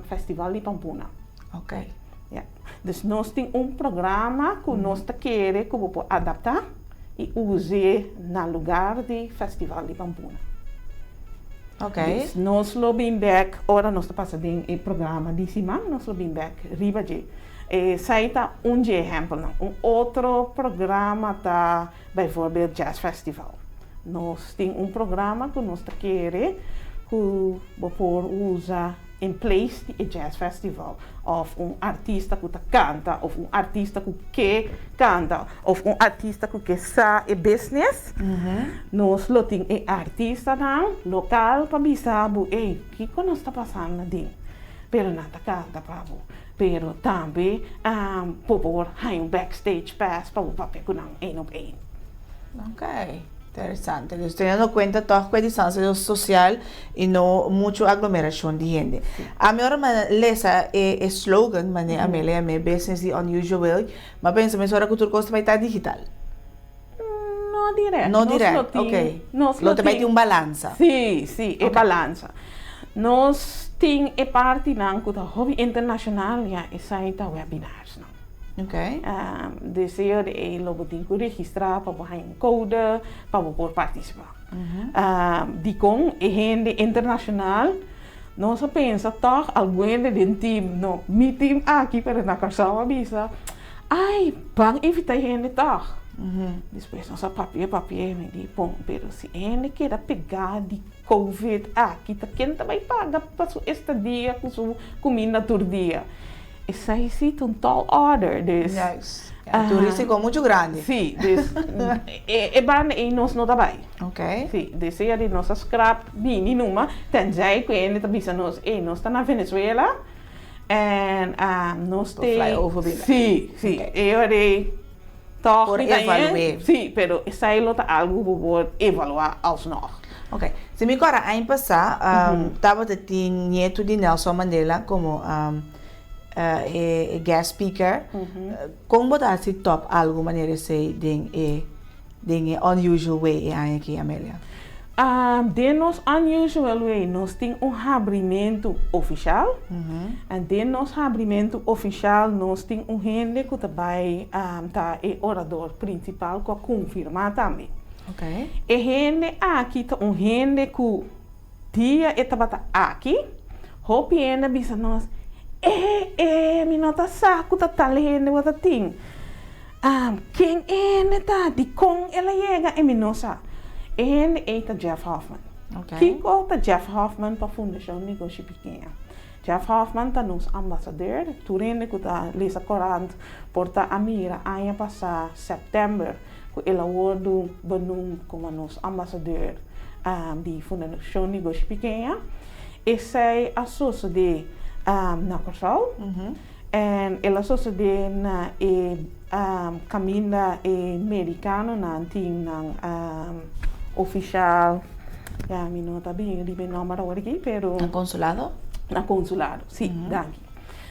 Festival di Pampuna. Oké. Ya. Dus nos tin un programa ku nos ta kere ku bo por adaptá i us'é na lugar di Festival di Pampuna. Oké. Dus nos lo bin bèk ora nos ta pasa den e programa di siman, nos lo bin bèk riba dje. Esei ta un dje ehèmpelnan. Un otro programa ta bijvoorbeeld Jazz Festival. Nos tin un programa ku nos ta kere ku bo por usa in place di e Jazz Festival òf un artista ku ta kanta òf un artista ku ke kanta òf un artista ku ke sa e business. Nos lo tin e artistanan lokal pa bisa bo, ey, kiko nos ta pasando aden? Pero nan ta kanta pa bo. Pero tambe bo por haña un backstage pass pa bo papia ku nan één op één. Ok, interesante. Dus teniendo cuenta toch cu e distancia social y no mucho aglomeracion di hende. Ami ora mi lesa e e slogan, mane Amelia yam'e Business the Unusual Way, mi a pensa mesora cu tur cos ta bay ta digital. No direct. No direct, ok. Lo ta bay tin un balansa. Sí, sí, e balansa. Nos tin e partinan cu ta hopi internacional, ya esai ta webinarsnan. Ok. Deseo di ei lo bo tin ku registrá pa bo haña un kode pa bo por partisipá. Dikon e hende internashonal? Nos a pensa tòg algun hende den tim, no mi tim aki pero na Kòrsou a bisa, ai ban invitá e hende tòg. Despues nos a papia papia mi di bon pero si e hende keda pegá di Covid aki ta ken ta bai paga pa su estadia ku su kuminda tur dia? Esei si ta un tall order, dus. Juist. Ja, turístiko muchu grandi. Si, dus e banda ei nos no ta bai. Ok. Si, dus sea di nos a scrap bini numa, tenzij ku hende ta bisa nos, ey, nos ta na Venezuela en nos Por te. fly over bini. Si, si, e ora ei tòg Por mi ta evalu'é. Si, pero esei lo ta algu ku bo por evaluá alsnog. Ok. Si mi kòrda aña pasá tabata tin nietu di Nelson Mandela komo e guest speaker. Kon bo ta hasi tòp algu manera esei den e. den e unusual way e aña aki, Amelia? Den nos unusual way nos tin un habrimentu ofishal. En den nos habrimentu ofishal nos tin un hende ku ta bai ta e orador prinsipal ku a konfirmá tambe. E hende aki ta un hende ku dia e tabata aki, hopi hende a bisa nos, E, e, mi no ta sa ku ta tal hende bo ta tin. Ken e hende ta? Dikon el a yega? E mi no sa. E hende ei ta Jeff Hoffman. Kiko ta Jeff Hoffman pa Fundashon Negoshi Pikiña? Jeff Hoffman ta nos ambasador. Tur hende ku ta lesa korant por ta a mira aña pasá sèptèmber ku el a wòrdu benoemd komo nos ambasador di Fundashon Negoshi Pikiña. Esei a sosodé na Kòrsou. En el a sosodé na e kaminda e merikanonan tin nan ofishal, ya mi no ta bin riba e nòmber awor aki, pero. Na konsulado? Na konsulado, si, danki.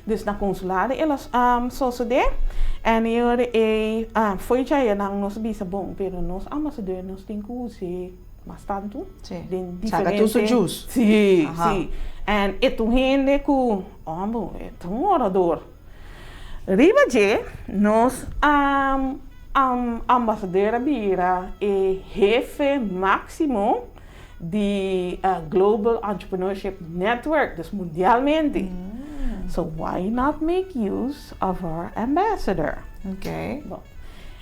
Dus na konsulado el a sosodé en e ora ei fo'i djaye nan nos a bisa bon, pero nos ambasador nos tin ku us'é mas tantu den Saca tur su diferente. juice. Sí, Aha. sí. En e ta un hende ku, hombo, e ta un orador. Riba dje nos ambasador a bira e hefe máksimo di Global Entrepreneurship Network, dus mundialmente. So why not make use of our ambassador? Okay. Bon,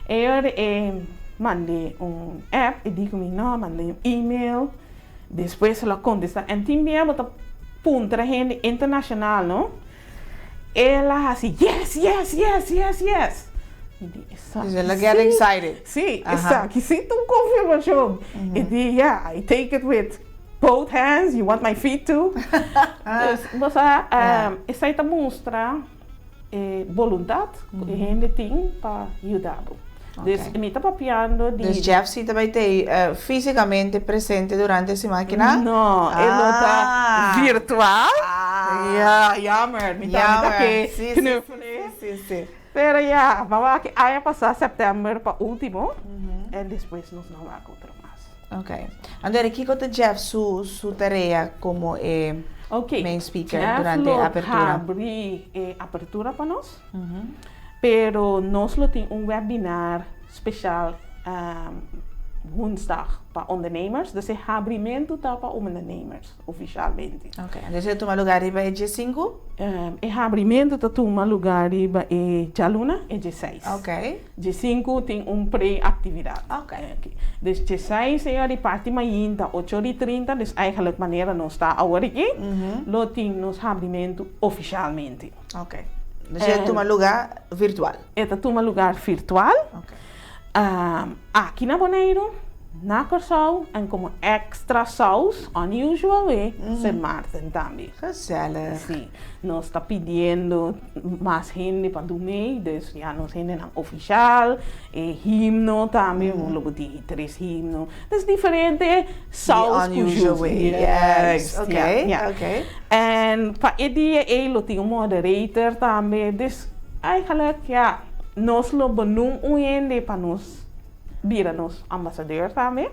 e ora e mand'é un app, e di ku mi no, mand'é un email, despues el a kontestá. En tin bia bo ta puntra hende internashonal, no? El a hasi yes, yes, yes, yes, yes. Mi di esaki Dus el a get sí. excited. Sí, Aha. esaki sí ta un konfirmashon. E di yeah, I take it with both hands, you want my feet too? Dus bo sa, esei ta mustra e boluntat ku e hende tin pa yuda bo. Dus mi ta papiando di. Dus Jeff si ta bai tei físikamente presente durante e siman akinan? No, e lo ta virtual. Ya, jammer. Mi ta mi ta ke knuffelen. Si, si. Pero ya, bo a wak aña pasá sèptèmber pa último en despues nos no a wak otro mas. Ok. Anto kiko ta Jeff su su tarea komo e main speaker durante e apertura? Jeff lo habri e apertura pa nos. Pero nos lo tin un webinar special woensdag pa ondernemers. Dus e habrimentu ta pa ondernemers oficialmente. Ok, dus e ta tuma lugar riba e djesinku? E habrimentu ta tuma lugar riba e djaluna, e djeseis. Ok. Djesinku tin un pre-actividad. Ok. Dus djeseis e ora di parti mainta ocho ora i trinta, dus eigenlijk manera nos ta awor aki, lo tin nos habrimentu oficialmente. Ok. Dus e ta tuma lugar virtual? E ta tuma lugar virtual. Ok. Aki na Boneiru, na Kòrsou en komo èkstra sous, unusual way, Sint Maarten tambe. Gezellig. Sí. Nos ta pidiendo mas hende pa dun mee, dus ya nos hendenan ofishal, e himno tambe, lo bo tin tres himno. Dus diferente saus The unusual way. Yes. Ok, ok. En pa e dia ei lo tin un moderator tambe. Dus eigenlijk ja, nos lo benoem un hende pa nos bira nos ambassadeur tambe.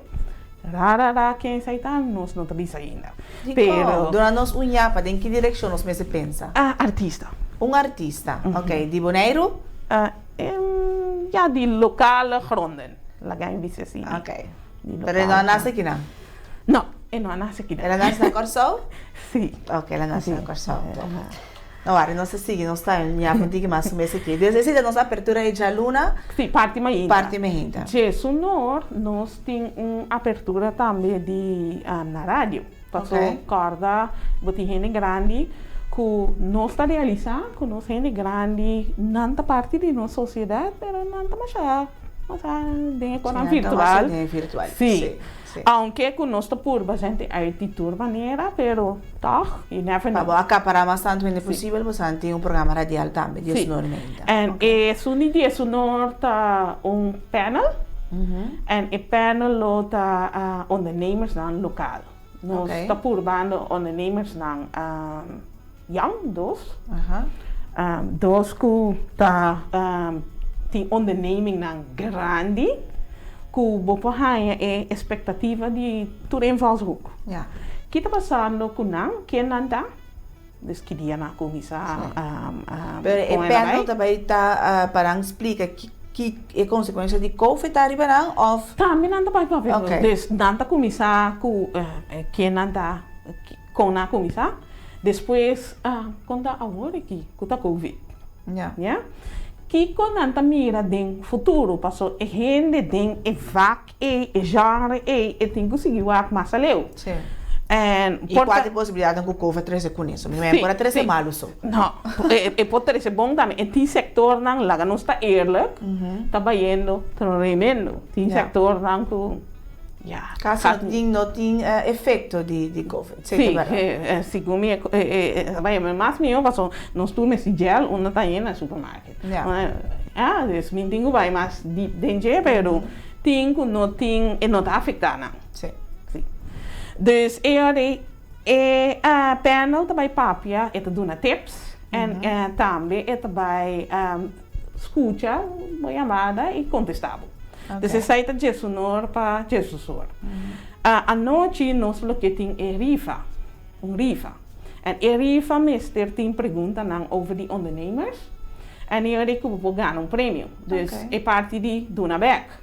Ra ra ra ken esei ta nos no ta bisa ainda. Dikon? Duna nos un yapa den ki direkshon nos mester pensa? Artista. Un artista, ok. Di Boneiru? Ja, di lokale gronden. Laga mi bisa así. Ok. Pero e no a nase akinan? No, e no a nase akinan. El a nase na Kòrsou? Sí. Ok, el a nase na Kòrsou. No wari, nos ta sigui, nos ta ña contigo mas un bes aki. Dus esei ta nos apertura e djaluna. Sí, parti mainta. Parti mainta. Djesunor nos tin un apertura tambe di na radio. Paso kòrda bo tin hende grandi ku nos ta realisá ku nos hende grandi nan ta parti di nos sosiedat pero nan ta masha masha den e konan virtual. Sí. Aunke ku nos ta purba hende uit di tur manera pero tòg you never know. Pa bo akapará mas tantu hende posibel bo sa tin un programa radial tambe diesunor meinta. En esun di diesunor ta un panel en e panel lo ta ondernemersnan lokal. Nos ta purbando ondernemersnan young, dos. Dos ku ta tin ondernemingnan grandi. Ku bo por haña e espektativa di tur invalshoek. Ki ta pasando ku nan? Ken nan ta? Dus ki dia nan a kuminsá Pero e kon el a panel bai? ta bai ta pa nan splika ki ki e konsekuensia di covid ta riba nan òf? Tambe nan ta bai papia. Dus nan ta kuminsá ku ken nan ta, kon nan a kuminsá. Despues kon ta awor aki ku ta covid. Ya. Kiko nan ta mira den futuro? Paso e hende den e vak ei, e genre ei, e tin ku sigui wak mas aleu. Sí. En I por kua ta ta e posibilidatnan ku covid trese kuné? So mi por a trese malu so. No, e por trese bon tambe. E tin sektornan, laga nos ta eerlijk, ta bayendo tremendo. Tin sektornan ku ya. Kasi no tin no tin efekto di covid. Sí, segun mi e ta bai mas mihó pasobra nos tur mester gel unda ta yena supermarket. Ah, dus mi tin ku bai mas diep den dje, pero tin ku no tin, e no ta afektá nan. Sí. Sí. Dus e ora ei e panel ta bai papia, e ta duna tips en tambe e ta bai skucha bo yamada i kontestá bo. Dus esei ta djesunor pa djesusor. Anochi nos lo ke tin e rifa, un rifa. En e rifa mester tin preguntanan over di ondernemers en e ora ku bo por gana un premio. Dus e parti di duna bek.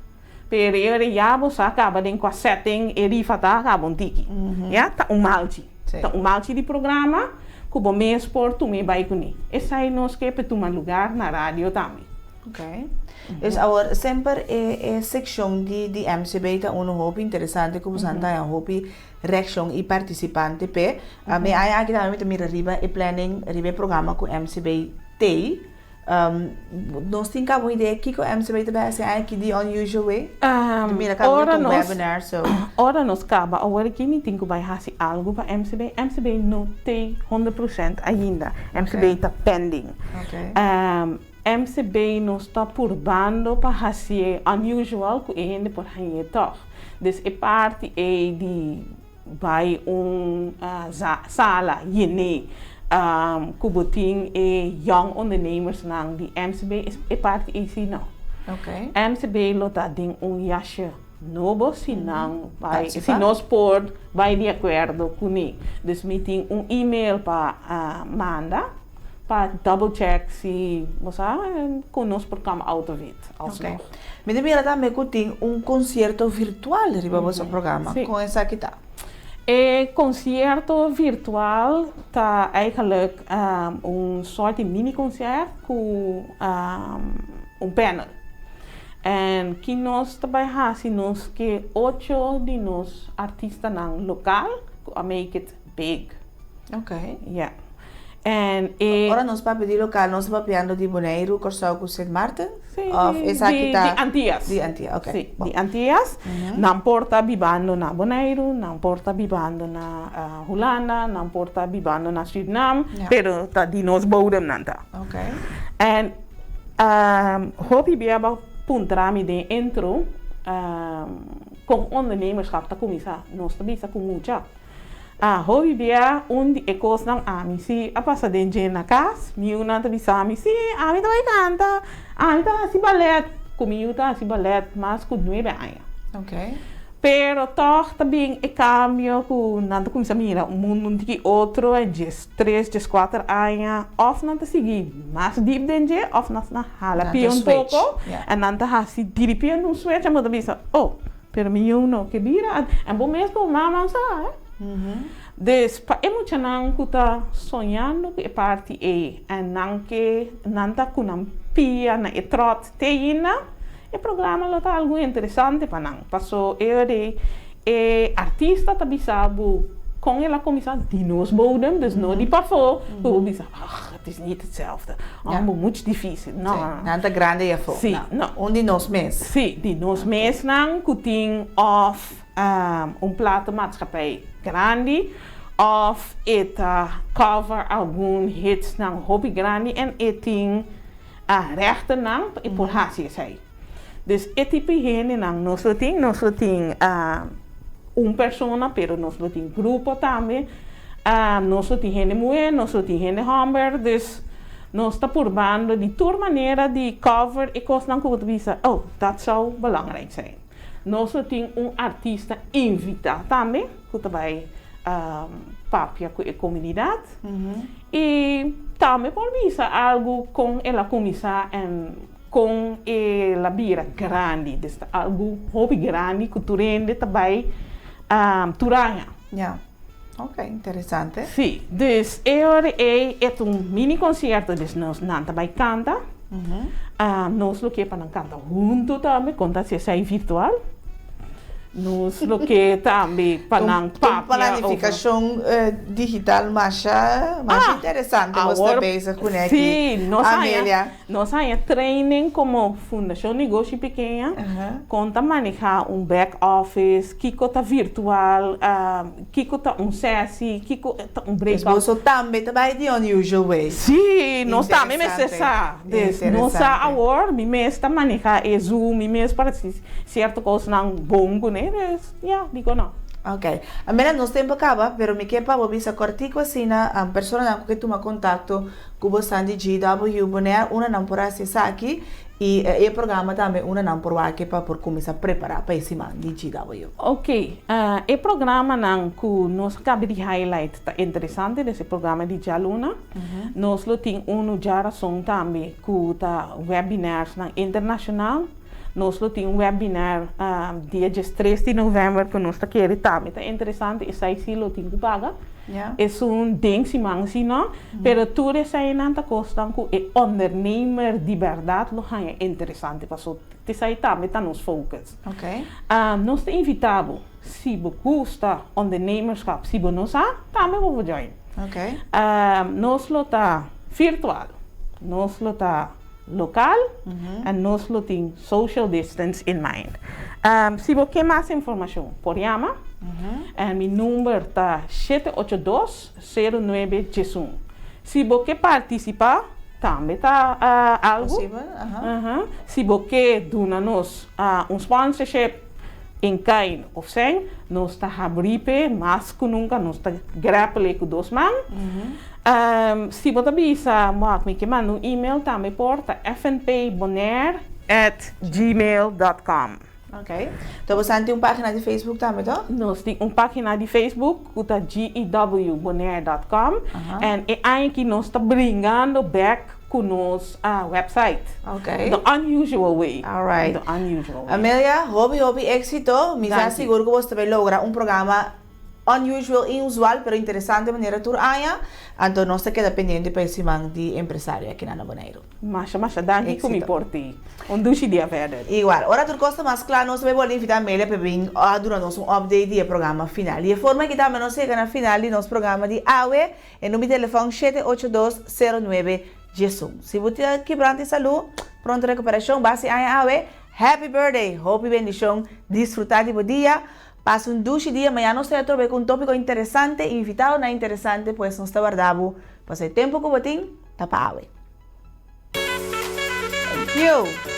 Pero e ora ya bo sa kaba den kua setting e rifa ta kaba un tiki. Ya, ta un malchi. Ta un malchi di programa ku bo mes por tuma e bai kuné. Esei nos ke pa tuma lugar na radio tambe. Ok. Dus awor semper e e seccion di di MCB ta uno hopi interesante cu boso ta haña hopi reaccion y participante p'e. Mi aña aki tambe mi ta mira riba e planning riba e programa cu MCB tei. Nos tin caba un idea kico MCB ta bay haci aña aki di Unusual Way? Mi mira caba Ora un nos webinar so. Ora nos caba awor aki mi tin cu bay haci algo pa MCB. MCB no tei 100% ainda. MCB ta pending. MCB nos ta purbando pa hacié unusual cu e hende por hañ'é tog. Dus e parti ey di bay un sala yené cu bo tin e young ondernemersnan di MCB, e parti ey si no. MCB lo ta den un yashe nobo si nan bay, si nos por bay di acuerdo cuné. Dus mi tin un email pa manda. Pa double check si bo sa con nos por come out of it alsnog. Ok. Mi ta mira tambe cu tin un concierto virtual riba boso programa. Sí. Con esaki ta? E concierto virtual ta eigenlijk un soort di mini concert cu un panel. En ki nos ta bay haci nos ke ocho di nos artistanan local cu a make it big. Ok. Ja. En e. Ora nos papia di lokal, nos ta papiando di Boneiru, Kòrsou ku Sint Maarten? Sí, Òf esaki ta. di Antias. Di Antias, ok. Sí, di Antias. Nan por ta bibando na Boneiru, nan por ta bibando na Hulanda, nan por ta bibando na Surinam, pero ta di nos bodem nan ta. Ok. En hopi bia bo puntra mi den intro kon ondernemerschap ta kuminsá. Nos ta bisa ku mucha. A hopi bia un di e kosnan ami si a pasa den dje na kas, mi yunan ta bisa mi, si, ami ta bai kanta, ami ta hasi balèt, ku mi yu ta hasi balèt mas ku nuebe aña. Pero tòg ta bin e kambio ku nan ta kuminsá mira un mundu un tiki otro en djes tres, djes kuater aña, òf nan ta sigui mas dip den dje òf nan ta hala pia un poko en nan ta hasi diripiente un switch en bo ta bisa, oh, Pero mi yu no ke bira en bo mes bo mama sa eh. Dus pa e muchanan ku ta soñando ku e parti ei en nan ke nan ta ku nan pia na e tròt te ainda, e programa lo ta algu interesante pa nan. Paso e ora ei e artista ta bisa bo kon el a kuminsá di nos bodem, dus no di pafó, ku bo bisa, ach, het is niet hetzelfde. Amo much difícil. No. Sí, nan ta grandi ei afó. Sí, no. Un di nos mes. Sí, di nos mesnan ku tin òf un platenmaatschappij grandi òf e ta cover algun hitsnan hopi grandi en e tin rechtennan pa e por hasi esei. Dus e tipo di hendenan nos lo tin, nos lo tin un persona pero nos lo tin grupo tambe, nos lo tin hende muhé, nos lo tin hende hòmber, dus nos ta purbando di tur manera di cover e kosnan ku bo ta bisa, oh, dat zou belangrijk zijn. Nos lo tin un artista invitá tambe ku ta bai papia ku e komunidat. I tambe por bisa algu kon el a kuminsá en kon el a bira grandi. Des ta algu hopi grandi ku tur hende ta bai tur aña. Ya. Ok, interesante. Sí, dus e ora ei e ta un mini konsierto, dus nos nan ta bai kanta. Nos lo ke pa nan kanta huntu tambe, kon ta hasi esei virtual. Nos lo ke tambe pa nan papia Un planifikashon digital masha, masha interesante bo sta bezig kuné aki, Sí, nos haña. Nos haña training komo Fundashon Negoshi Pekeña kon ta manehá un back office, kiko ta virtual, kiko ta un sesi, kiko ta un breakout. Boso tambe ta bai di unusual way. Sí, nos tambe mester sa. Des nos sa awor, mi mes ta manehá e Zoom, mi mes por hasi sierto kosnan bon kuné, des ya, dikon no. Ok. Amelia, nos tempu a kaba, pero mi ke pa bo bisa kòrtiku asina personanan ku ke tuma kontakto Ku bo san di GW Bonaire unda nan por hasi esaki i e programa tambe unda nan por wak pa por kuminsá prepará pa e siman di GW. Ok, e programanan ku nos a kaba di highlight ta interesante, des e programa di djaluna. Nos lo tin unu djarason tambe ku ta webinairsnan internashonal. Nos lo tin un webinar dia diestres di novèmber ku nos ta kere tambe ta interesante, esei si lo tin ku paga. Esun den siman si no, pero tur eseinan ta kosnan ku e ondernemer di bèrdat lo haña interesante paso esei tambe ta nos focus. Nos ta invitá bo si bo gusta ondernemerschap, si bo no sa tambe bo por join. Nos lo ta virtual, nos lo ta lokal en nos lo tin social distance in mind. Si bo ke mas informashon por yama en mi number ta shete ocho dos, sero nuebe diesun. Si bo ke partisipa tambe ta algu. Si bo ke duna nos un sponsorship in kind of sèn nos ta habri p'e mas ku nunka nos ta grapple ku dos man. Si bo ta bisa, Mark, mi ke manda un email tambe por ta fnpbonaire at gmail dot com. Ok. Enton bo sa tin un pagina di Facebook tambe to? Nos tin un pagina di Facebook ku ta gewbonaire dot com en e aña aki nos ta bringando bek ku nos website. Ok. The unusual way. Alright. The unusual way. Amelia, hopi hopi éxito. Mi sa sigur ku bo ta bay logra un programa Unusual, inusual, pero interesante manera tur aña, anto nos ta keda pendiente pa e siman di empresario aki na Boneiru. Masha masha danki ku mi por ti. Un dushi dia verder. Igual. Ora tur kos ta mas kla nos ta bay bolbe invita Amelia pa bin a duna nos un update di e programa final. Di e forma aki tambe nos yega na final di nos programa di awe. E number di telefòn shete ocho dos sero nuebe diesun. Si bo ta kibrante salú, pronto rekuperashon, basi aña awe, Happy Birthday! Hopi bendishon, disfruta di bo dia. Pasa un dushi dia, mañana nos ta atrobe ku un tópiko interesante i invitadonan interesante, pues nos ta warda bo pasobra e tempu ku bo tin ta pa awe. Thank you.